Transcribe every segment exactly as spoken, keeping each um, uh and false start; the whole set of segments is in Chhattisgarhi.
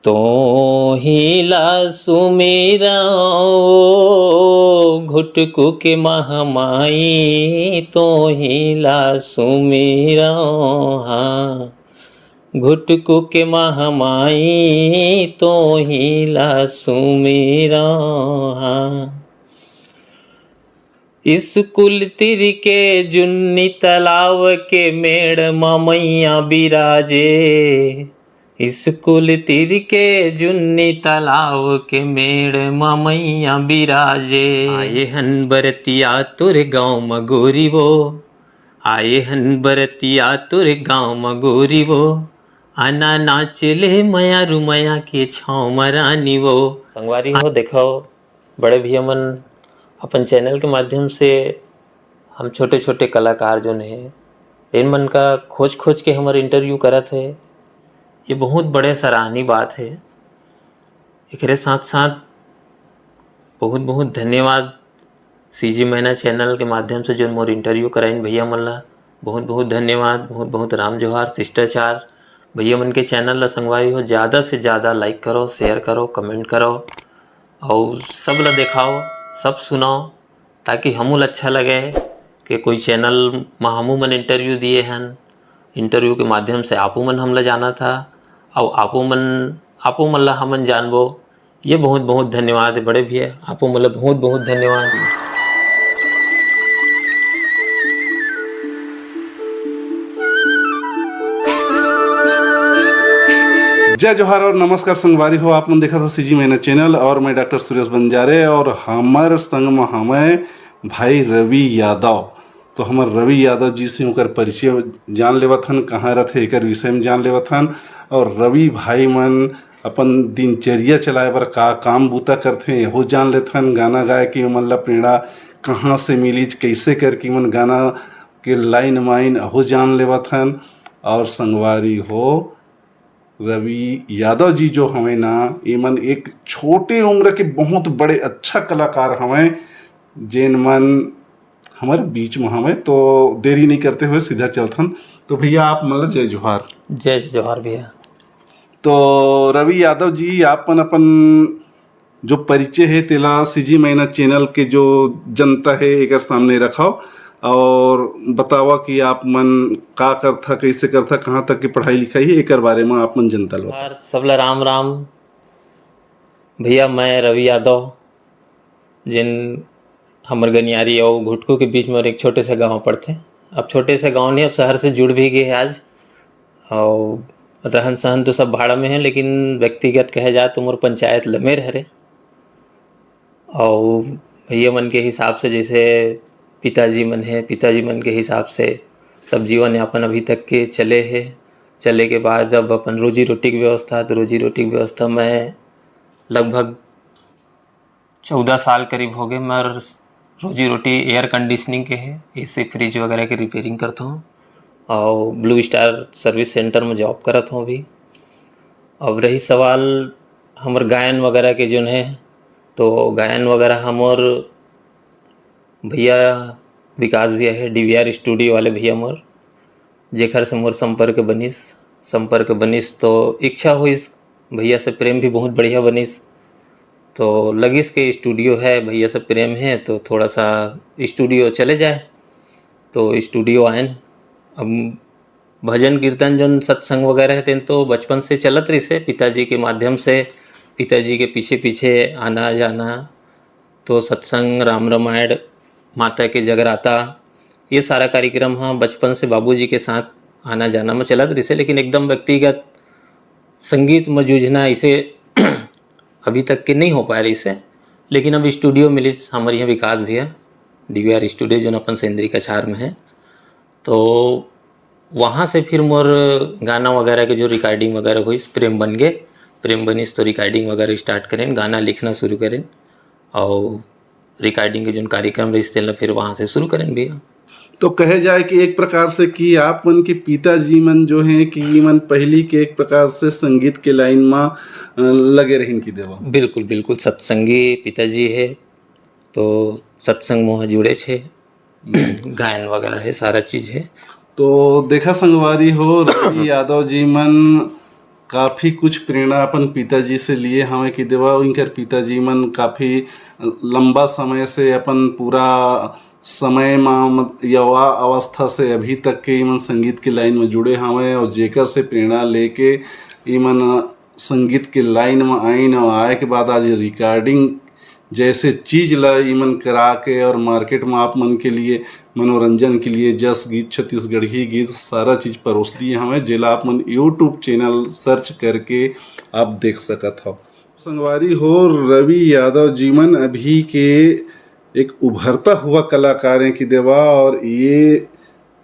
तोही ला सुमिरंव ओ घुटकू के महमाई, तोही ला सुमिरंव, हाँ। घुटकू के महमाई, तोही ला सुमिरंव, हाँ। स्कूल तीर के जुन्नी तलाव के मेड़ म मइया बिराजे। स्कूल तीर के जुन्नी तलाव के मेड़ म मइया बिराजे। आए हन बरतिया तोरे गाँव म गोरी वो, आए हन बरतिया तोरे गाँव म गोरी वो, आना नाच ले मया रुमया के छाँव म रानी वो। संगवारी हो, देखो, बड़े भैया मन अपन चैनल के माध्यम से हम छोटे-छोटे कलाकार जोन हे, इन मन का खोज-खोज के हमर इंटरव्यू करत हे। ये बहुत बड़े सराहनीय बात हे। एकरे साथ-साथ बहुत-बहुत धन्यवाद सीजी मैना चैनल के माध्यम से जोन मोर इंटरव्यू कराइन भैया मन ला, बहुत-बहुत धन्यवाद, बहुत-बहुत राम जोहार, शिष्टाचार। भैया मन के चैनल ला संगवारी हो, ज़्यादा से ज़्यादा लाइक करो, शेयर करो, कमेंट करो, अउ सब ला देखाओ, सब सुनाओ, ताकि हमू ला अच्छा लगे कि कोई चैनल म हमू मन इंटरव्यू दिए हन, इंटरव्यू के माध्यम से आपू मन हमला जानत हा, अउ आपू मन, आपू मन ला हमन जानबो। ये बहुत बहुत धन्यवाद हे बड़े भैया, आपू मन ला बहुत बहुत धन्यवाद। जय जोहार और नमस्कार संगवारी हो, आप मन देखत हा सीजी मैना चैनल और मैं डॉक्टर सुरेश बंजारे और हमर संग म हवय भाई रवि यादव। तो हमर रवि यादव जी से ओकर परिचय जान लेवत हन, कहाँ रथे एकर विषय में जान लेवत हन। और रवि भाई मन अपन दिनचर्या चलाए बर का काम बूता करथे, एहो जान लेथन। गाना गाए के ओमन ला प्रेरणा कहाँ से मिलिच, कैसे करके ओमन गाना के लाइन माइन अहो जान लेवत हन। और संगवारी हो, रवि यादव जी जो हवय ना, एमन एक छोटे उम्र के बहुत बड़े अच्छा कलाकार हवय, जेन मन हमर बीच में हवय। तो देरी नहीं करते हुए सीधा चलथन। तो भैया, आप मन ला जय जोहार। जय जोहार भैया। तो रवि यादव जी, आप मन अपन जो परिचय हे, तेला सीजी मैना चैनल के जो जनता हे, एकर सामने रखव और बतावा कि आप मन का करथा, कैसे करथा, कहाँ तक के पढ़ाई लिखाई हे, एकर बारे में आप मन जनता ल बतावा। यार, सबला राम राम। भैया, मैं रवि यादव, जेन हमर गनियारी अउ घुटकू के बीच में एक छोटे से गांव पड़थे। अब छोटे से गांव नहीं, अब शहर से जुड़ भी गए हे आज। अउ रहन सहन तो सब भाड़ा में हे, लेकिन व्यक्तिगत कहे जाए तो मोर पंचायत लमेर हरे। अउ भैया मन के हिसाब से, जैसे पिताजी मन हे, पिताजी मन के हिसाब से सब जीवन यापन अभी तक के चले हे। चले के बाद अब अपन रोजी रोटी के व्यवस्था, तो रोजी रोटी के व्यवस्था में लगभग चौदह साल करीब हो गए मोर रोजी रोटी एयर कंडीशनिंग के हे, एसी फ्रिज वगैरह के रिपेयरिंग करत हूँ और ब्लू स्टार सर्विस सेंटर में जॉब करत हूँ अभी। अब रही सवाल हमर गायन वगैरह के जोन हे, तो गायन वगैरह हमर भैया विकास भैया हे, डीवीआर स्टूडियो वाले भैया मोर, जेकर से मोर संपर्क बनिस। संपर्क बनिस तो इच्छा होइस, भैया से प्रेम भी बहुत बढ़िया बनिस। तो लगिस के स्टूडियो हे, भैया से प्रेम हे, तो थोड़ा सा स्टूडियो चले जाए। तो स्टूडियो आयन। अब भजन कीर्तन जोन सत्संग वगैरह हे, तेन तो बचपन से चलत रहिस हे, पिताजी के माध्यम से, पिताजी के पीछे पीछे आना जाना। तो सत्संग, राम रामायण, माता के जगराता, ये सारा कार्यक्रम ह बचपन से बाबूजी के साथ आना जाना में चलत रहिस हे, लेकिन एकदम व्यक्तिगत संगीत में जूझना इसे अभी तक के नहीं हो पाए रहिस हे। लेकिन अब स्टूडियो मिलिस हमर यहाँ विकास भैया, डीवीआर स्टूडियो, जोन अपन सेंद्री कछार में हे। तो वहाँ से फिर मोर गाना वगैरह के जो रिकॉर्डिंग वगैरह होइस, प्रेम बन गे, प्रेम बनिस तो रिकॉर्डिंग वगैरह स्टार्ट करेन, गाना लिखना शुरू करेन और रिकॉर्डिंग के जोन कार्यक्रम रहिस, तेला फिर वहाँ से शुरू करेन भैया। तो कहे जाए कि एक प्रकार से कि आप मन के पिताजी मन जो हैं कि ये मन पहली के एक प्रकार से संगीत के लाइन में, अ, लगे रहिन कि देवा। बिल्कुल, बिल्कुल सत्संगी पिताजी हे, तो सत्संग मोह जुड़े छे, गायन वगैरह हे, सारा चीज हे। तो देखा संगवारी हो, रवि यादव जी मन काफ़ी कुछ प्रेरणा अपन पिताजी से लिए हवय कि देवा, इनकर पिताजी मन काफ़ी लंबा समय से अपन पूरा समय म, मत-, युवा अवस्था से अभी तक के इमन संगीत के लाइन में जुड़े हवय और जेकर से प्रेरणा लेके इमन संगीत के लाइन में आइन और आए के बाद आज रिकॉर्डिंग जैसे चीज ला इमन करा के और मार्केट में आप मन के लिए, मनोरंजन के लिए जस गीत, छत्तीसगढ़ी गीत, सारा चीज परोस दिए हवय, जेला आप मन YouTube चैनल सर्च करके आप देख सकत हव। संगवारी हो, रवि यादव जी मन अभी के एक उभरता हुआ कलाकार हैं कि देवा, और ये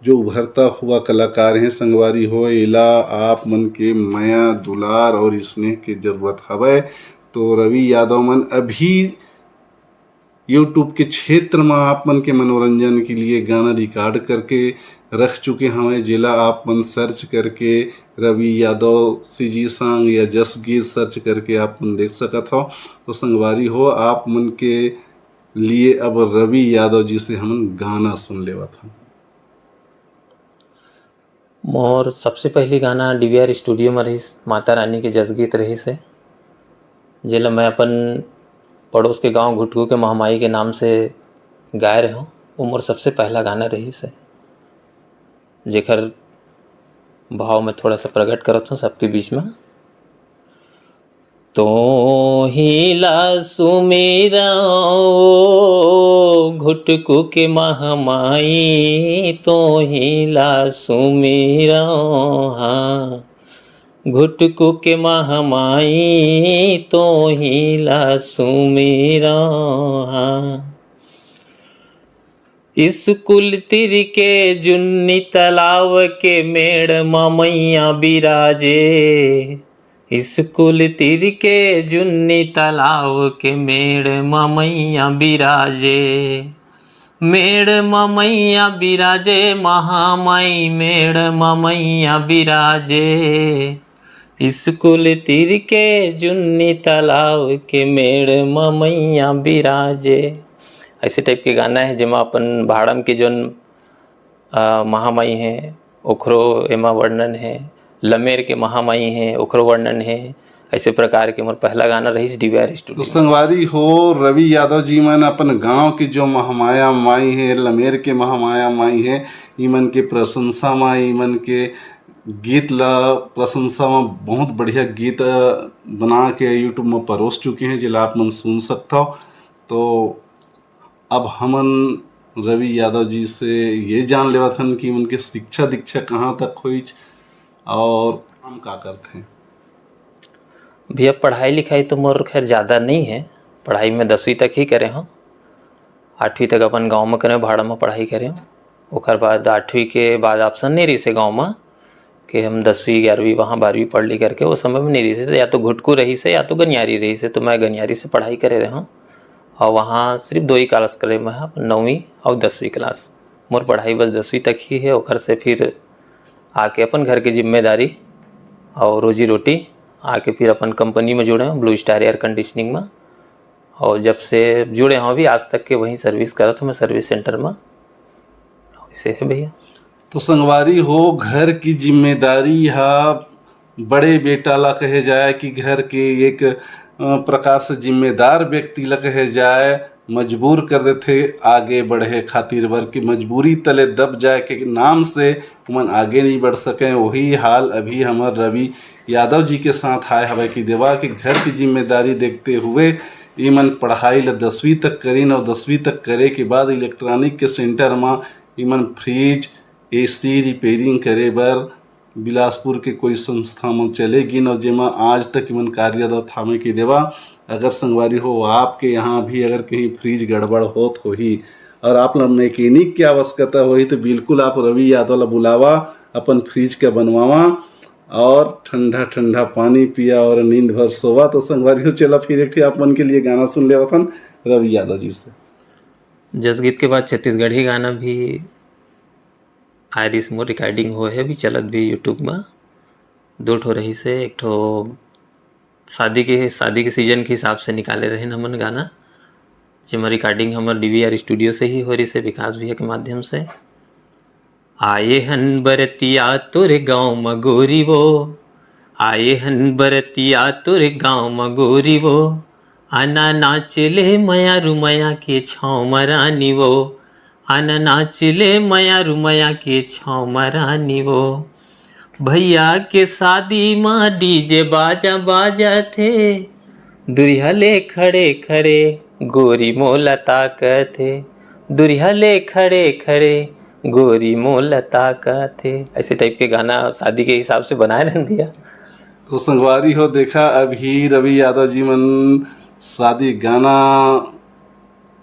जो उभरता हुआ कलाकार हैं संगवारी हो, एला आप मन के मया, दुलार और स्नेह के जरूरत हवय। तो रवि यादव मन अभी YouTube के क्षेत्र में आप मन के मनोरंजन के लिए गाना रिकॉर्ड करके रख चुके हवय, जेला आप मन सर्च करके रवि यादव सीजी सॉन्ग या जस गीत सर्च करके आप मन देख सकत हव। तो संगवारी हो, आप मन के लिए अब रवि यादव जी से हमन गाना सुन लेवत हन। मोर सबसे पहली गाना डीवीआर स्टूडियो में रहिस, माता रानी के जस गीत रहिस हे, जेला मैं अपन पड़ोस के गांव घुटकू के महमाई के नाम से गाए रहे हूँ। वो मोर सबसे पहला गाना रहिस हे, जेकर भाव मैं थोड़ा सा प्रकट करत हूँ सबके बीच में। तोही ला सुमिरंव घुटकू के महमाई, तोही ला सुमिरंव, हाँ, घुटकू के महमाई, तोही ला सुमिरंव, हाँ। स्कूल तीर के जुन्नी तलाव के मेड़ म मैया बिराजे। स्कूल तीर के जुन्नी तलाव के मेड़ म मैया बिराजे। मेड़ म मैया बिराजे, महामाई मेड़ म मैया बिराजे। स्कूल तीर के जुन्नी तलाव के मेड़ म मैया बिराजे। ऐसे टाइप के गाना है, जेमा अपन भाड़म के जोन, अ, महामाई है, ओखरो एमा वर्णन है, लमेर के महामाई है, ओखरो वर्णन है। ऐसे प्रकार के मोर पहला गाना रहिस डीवीआर तो स्टूडियो। संगवारी हो, रवि यादव जी मन अपन गांव की जो महामाया माई है, लमेर के महामाया माई है, इमन के प्रशंसा मा, इमन के गीत ला प्रशंसा मा बहुत बढ़िया गीत, अ, बना के YouTube में परोस चुके हैं, जेला आप मन सुन सकत हव। तो अब हमन रवि यादव जी से ये जान लेवत हन कि उनके शिक्षा दीक्षा कहाँ तक होइच और काम का करथे। भैया, पढ़ाई लिखाई तो मोर खैर ज़्यादा नहीं है, पढ़ाई मैं दसवीं तक ही करे हूँ। आठवीं तक अपन गांव में करे, भाड़ा में पढ़ाई करे हूँ। ओकर बाद आठवीं के बाद ऑप्शन नहीं रहिस हे गांव में कि हम दसवीं, ग्यारहवीं, वहाँ बारहवीं पढ़ ली करके, वो समय में नहीं रहिस हे, या तो घुटकू रहिस हे या तो गनियारी रहिस हे, तो मैं गनियारी से पढ़ाई करे रहे हूँ। और वहाँ सिर्फ दो ही क्लास करे मैं, नौवीं और दसवीं क्लास। मोर पढ़ाई बस दसवीं तक ही है, ओकर से फिर आके अपन घर के जिम्मेदारी और रोजी रोटी, आके फिर अपन कंपनी में जुड़े हूँ, ब्लू स्टार एयर कंडीशनिंग में। और जब से जुड़े हूँ अभी आज तक के वहीं सर्विस करत हूँ मैं सर्विस सेंटर में। वैसे है भैया। तो संगवारी हो, घर की जिम्मेदारी हा बड़े बेटा ला कहे जाए कि घर के एक, अ, प्रकार से जिम्मेदार व्यक्ति ला कहे जाए, मजबूर कर देथे आगे बढ़े खातिर, बर कि मजबूरी तले दब जाए के नाम से उमन आगे नहीं बढ़ सके। वही हाल अभी हमर रवि यादव जी के साथ आए हवय कि देवा के घर की जिम्मेदारी देखते हुए इमन पढ़ाई ला दसवीं तक करिन और दसवीं तक करे के बाद इलेक्ट्रॉनिक के सेंटर म इमन फ्रिज, एसी रिपेयरिंग करे बर बिलासपुर के कोई संस्था म चले गिन और जेमा आज तक इमन कार्यरत हावय कि देवा। अगर संगवारी हो, आपके यहाँ भी अगर कहीं फ्रिज गड़बड़ होत होही और आप ला मैकेनिक के आवश्यकता होही, तो बिल्कुल आप रवि यादव ला बुलावा, अपन फ्रिज के बनवावा और ठंडा ठंडा पानी पिया और नींद भर सोवा। तो संगवारी हो, चला फिर एक ठे आप मन के लिए गाना सुन लेवत हन रवि यादव जी से। जस गीत के बाद छत्तीसगढ़ी गाना भी आए रिहिस, मोर रिकॉर्डिंग होए हे, अभी चलत भी YouTube में। दो ठो रहिस हे, एक ठो शादी के, शादी के सीजन के हिसाब से निकाले रहेन हमन गाना, जेमा रिकॉर्डिंग हमर डीवीआर स्टूडियो से ही हो रिहिस हे, विकास भैया के माध्यम से। आए हन बरतिया तोरे गाँव म गोरी वो, आए हन बरतिया तोर गाँव म गोरी वो, आना नाच ले मया रुमया के छाँव म रानी वो, आना नाच ले मया रुमया के छाँव म रानी वो। भैया के शादी म डीजे बाजा बाजत हे, दुरिहा ले खड़े खड़े गोरी मोला ताकत हे, दुरिहा ले खड़े खड़े गोरी मोला ताकत हे। ऐसे टाइप के गाना शादी के हिसाब से बनाए रहन भैया। तो संगवारी हो, देखा अभी रवि यादव जी मन शादी गाना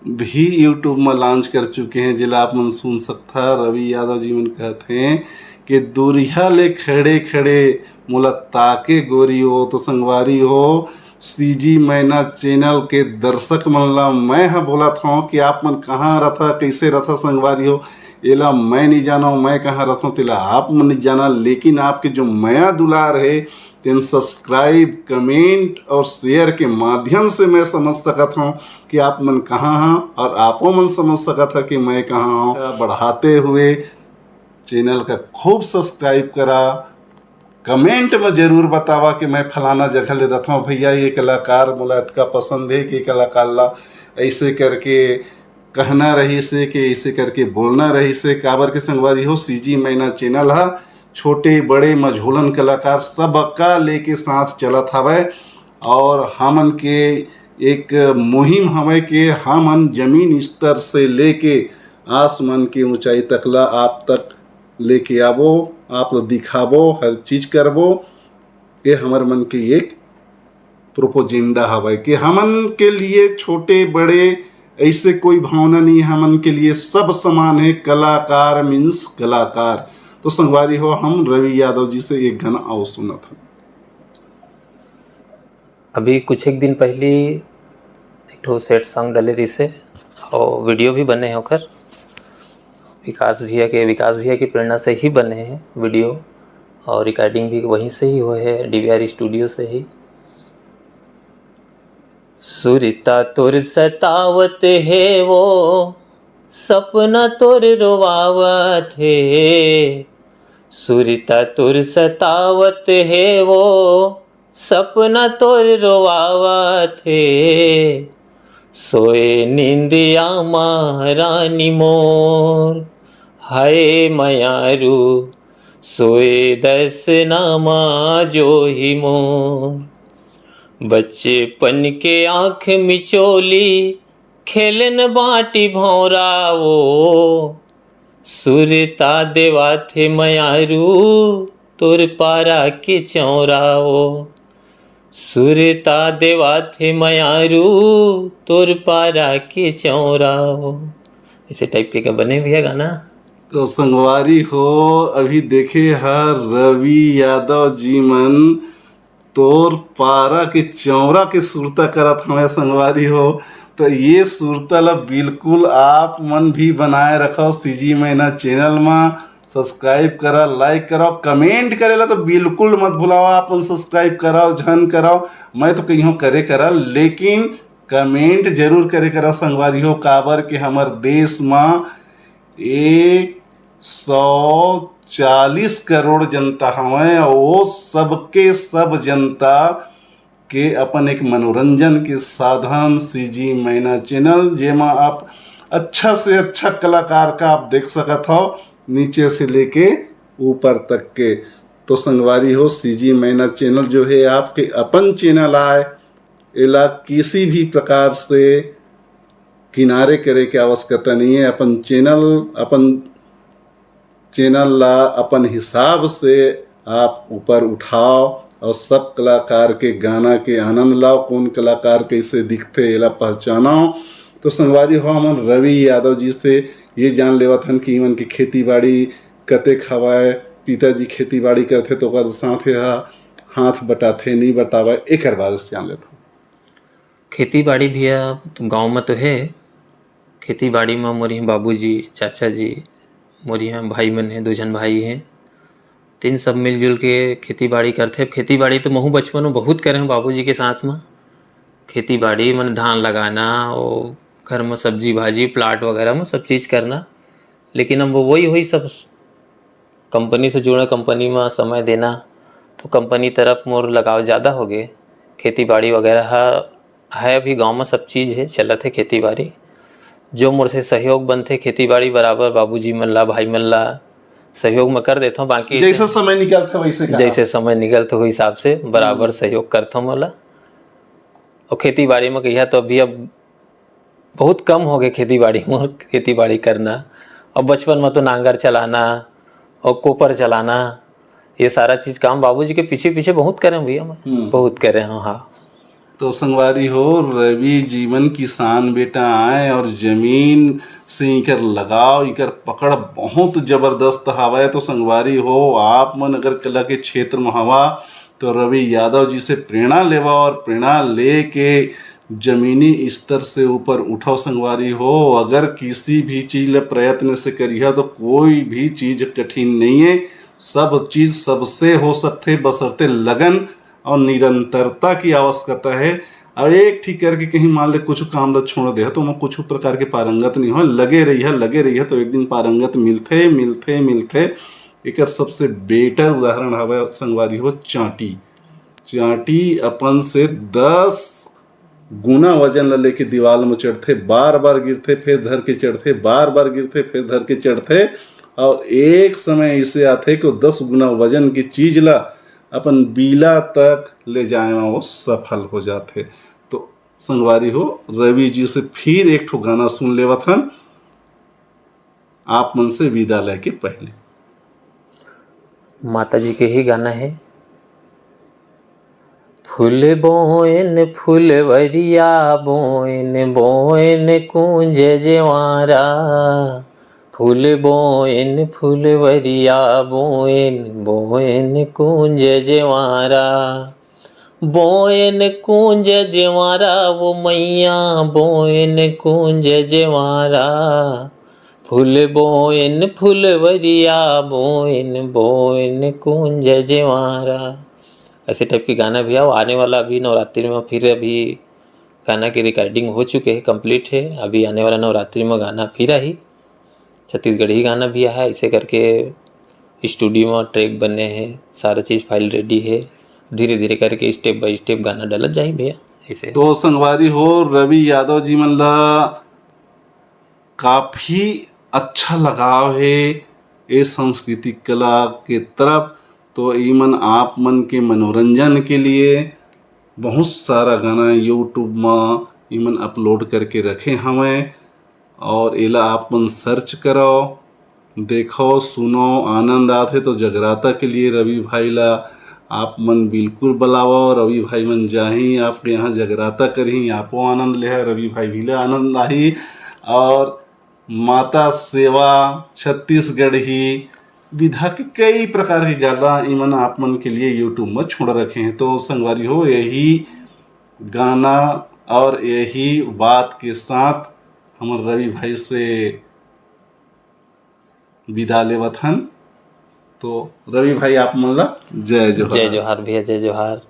भी YouTube म लॉन्च कर चुके हैं, जेला आप मन सुन सकथा। रवि यादव जी मन कहत हैं कि दुरिहा ले खड़े खड़े मोला ताके गोरी हो। तो संगवारी हो, सीजी मैना चैनल के दर्शक मन ला मैं ह बोलत हौं कि आप मन कहाँ रथा, कैसे रथा संगवारी हो, एला मैं नहीं जानव, मैं कहाँ रथौं तेला आप मन नहीं जाना, लेकिन आपके जो मया दुलार है तेन सब्सक्राइब, कमेंट और शेयर के माध्यम से मैं समझ सकत हौं कि आप मन कहाँ हाँ और आपो मन समझ सकत हा कि मैं कहाँ हूँ। बढ़ाते हुए चैनल का खूब सब्सक्राइब करा, कमेंट में जरूर बतावा कि मैं फलाना जगह ले रथौं भैया, ये कलाकार मोला इतका पसंद है कि ये कलाकार ला ऐसे करके कहना रहिस हे कि ऐसे करके बोलना रहिस हे। काबर के संगवारी हो, सीजी मैना चैनल हा छोटे बड़े मझोलन कलाकार सबका लेके साथ चलत हवय और हमन के एक मुहिम हवय कि हमन जमीन स्तर से लेके आसमान के ऊंचाई तक ला आप तक लेके आबो, आप ला दिखाबो, हर चीज करबो। ये हमर मन के एक प्रोपोजेंडा हवय कि हमन के लिए छोटे बड़े ऐसे कोई भावना नहीं है, हमन के लिए सब समान है। कलाकार मीन्स कलाकार। तो संगवारी हो, हम रवि यादव जी से एक गाना और सुनत हन। अभी कुछ एक दिन पहली एक ठो सेट सॉन्ग डले रिसे और वीडियो भी बने हे ओकर। विकास भैया के, विकास भैया की प्रेरणा से ही बने हे वीडियो और रिकॉर्डिंग भी वहीं से ही हुए है, डीवीआर स्टूडियो से ही। सुरता तोर सतावत हे वो, सपना तोर रोवावत हे। सुरता तोर सतावत हे वो, सपना तोर रोवावत हे। सोए निंदिया मा रानी मोर, हाय मयारू, सोए दसना मा जोही मोर। बच्चेपन के आँख मिचोली, खेलन बाटी भौंरा वो। सुरता देवाथे मयारू, तोर पारा के चौरा वो। सुरता देवाथे मयारू, तोर पारा के चौरा वो। ऐसे टाइप के का बने भैया गाना। तो संगवारी हो, अभी देखे हर रवि यादव जी मन तोर पारा के चौरा के सुरता करत हवय संगवारी हो। तो ये सुरता ला बिल्कुल आप मन भी बनाए रखव सीजी मैना चैनल मा। सब्सक्राइब करा, लाइक करा, कमेंट करे ला तो बिल्कुल मत भुलावा। आप मन सब्सक्राइब कराओ, झन कराओ, मैं तो कहियों करे करा, लेकिन कमेंट जरूर करे करा संगवारी हो। काबर के हमर देश मा एक सौ चालीस करोड़ जनता हवय, वो सबके सब जनता के अपन एक मनोरंजन के साधन सीजी मैना चैनल, जेमा आप अच्छा से अच्छा कलाकार का आप देख सकत हो, नीचे से लेके ऊपर तक के। तो संगवारी हो, सीजी मैना चैनल जो है आपके अपन चैनल आय, एला किसी भी प्रकार से किनारे करे के आवश्यकता नहीं है। अपन चैनल, अपन चैनल ला अपन हिसाब से आप ऊपर उठाओ और सब कलाकार के गाना के आनंद लाओ। कौन कलाकार कैसे दिखथे, एला पहचानो। तो संगवारी हो, हमन रवि यादव जी से ये जान लेवत हन कि इमन के खेती बाड़ी कतेक हवय। पिताजी खेती बाड़ी करथे तो ओकर साथ हे हा हाथ बटाथे, नहीं बटावय, एकर बारे से जान लेथन। खेती बाड़ी भैया तो गांव में तो है। खेती बाड़ी में मोर इहाँ बाबूजी, चाचा जी, मोर इहाँ भाई मन है, दो झन भाई हैं। तीन सब मिलजुल के खेती बाड़ी करथे। खेती बाड़ी तो महू बचपन में बहुत करे हूँ बाबूजी के साथ में। खेती बाड़ी मन धान लगाना, वो घर में सब्जी भाजी, प्लाट वगैरह में सब चीज़ करना। लेकिन अब वो वही, वही सब कंपनी से जुड़ा, कंपनी में समय देना, कंपनी तरफ मोर लगाव ज़्यादा हो गए। खेती बाड़ी वगैरह ह-, है, अभी गांव में सब चीज़ है, चलत है खेती बाड़ी। जो मोर से सहयोग बनथे खेती बाड़ी बराबर, बाबूजी मन ला, भाई मन ला सहयोग में कर देथों। बाकी जैसे समय निकलथे वैसे का? जैसे समय निकलथे, वो हिसाब से बराबर हम्म। सहयोग करथों मोला। और खेती बाड़ी में कहिया तो अभी अब बहुत कम हो गए खेती बाड़ी मोर, खेती बाड़ी करना। और बचपन में तो नांगर चलाना और कोपर चलाना, ये सारा चीज़ काम बाबूजी के पीछे पीछे बहुत करे भैया मैं, हम्म। बहुत करे हूँ, हाँ। तो संगवारी हो, रवि जीवन किसान बेटा आए और जमीन से इकर लगाव, इकर पकड़ बहुत जबरदस्त हवय। तो संगवारी हो, आप मन अगर कला के क्षेत्र में हवा तो रवि यादव जी से प्रेरणा लेवा और प्रेरणा लेके जमीनी स्तर से ऊपर उठाओ संगवारी हो। अगर किसी भी चीज ले प्रयत्न से करिहा तो कोई भी चीज कठिन नहीं है। सब चीज सबसे हो सकथे, बशर्ते लगन और निरंतरता की आवश्यकता है। अब एक ठीक करके कहीं मान ले कुछ काम ला छोड़ दे तो मैं कुछ प्रकार के पारंगत नहीं हो, लगे रही है, लगे रही है तो एक दिन पारंगत मिलथे, मिलथे, मिलथे। एकर सबसे बेटर उदाहरण हवे संगवारी हो चांटी। चांटी अपन से दस गुना वजन ला लेके दीवाल में चढ़थे, बार बार गिरथे, फिर धर के चढ़थे, बार बार गिरथे, फिर धर के चढ़थे। और एक समय इसे आथे कि वो दस गुना वजन की चीज ला अपन बीला तक ले जाए में वो सफल हो जाथे। तो संगवारी हो, रवि जी से फिर एक ठो गाना सुन लेवत हन आप मन से विदा लेके पहले। माता जी के ही गाना है। फूल बोएन फुलवरिया बोएन, बोएन कुंज जेवारा। फूल बोएन फुलवरिया बोएन, बोएन कुंज जेवारा। बोएन कुंज जेवारा वो मैया, बोएन कुंज जेवारा। फूल बोएन फुलवरिया बोएन, बोएन कुंज जेवारा। ऐसे टाइप के गाना भी आओ। आने वाला अभी नवरात्रि में फिर अभी गाना की रिकॉर्डिंग हो चुके हैं, कंप्लीट है। अभी आने वाला नवरात्रि में गाना फिर आही, छत्तीसगढ़ी गाना भी आया है। ऐसे करके स्टूडियो में ट्रैक बने हैं, सारा चीज़ फाइल रेडी है। धीरे धीरे करके स्टेप बाय स्टेप गाना डलत जाही भैया। ऐसे तो संगवारी हो, रवि यादव जी मन ला काफ़ी अच्छा लगाव हे ए सांस्कृतिक कला के तरफ। तो इमन आप मन के मनोरंजन के लिए बहुत सारा गाना YouTube म इमन अपलोड करके रखे हवंय और एला आप मन सर्च करव, देखव, सुनव, आनंद आथे। तो जगराता के लिए रवि भाई ला आप मन बिल्कुल बलावव, रवि भाई मन जाही आपके यहाँ जगराता करही, आपो आनंद लेहा, रवि भाई भी ले आनंद आही। और माता सेवा, छत्तीसगढ़ी विधा के कई प्रकार के गाना इमन आप मन के लिए YouTube में छोड़ रखे हैं। तो संगवारी हो, यही गाना और यही बात के साथ हमर रवि भाई से विदा लेवत हन। तो रवि भाई, आप मन ला जय जोहार। जय जोहार भैया, जय जोहार।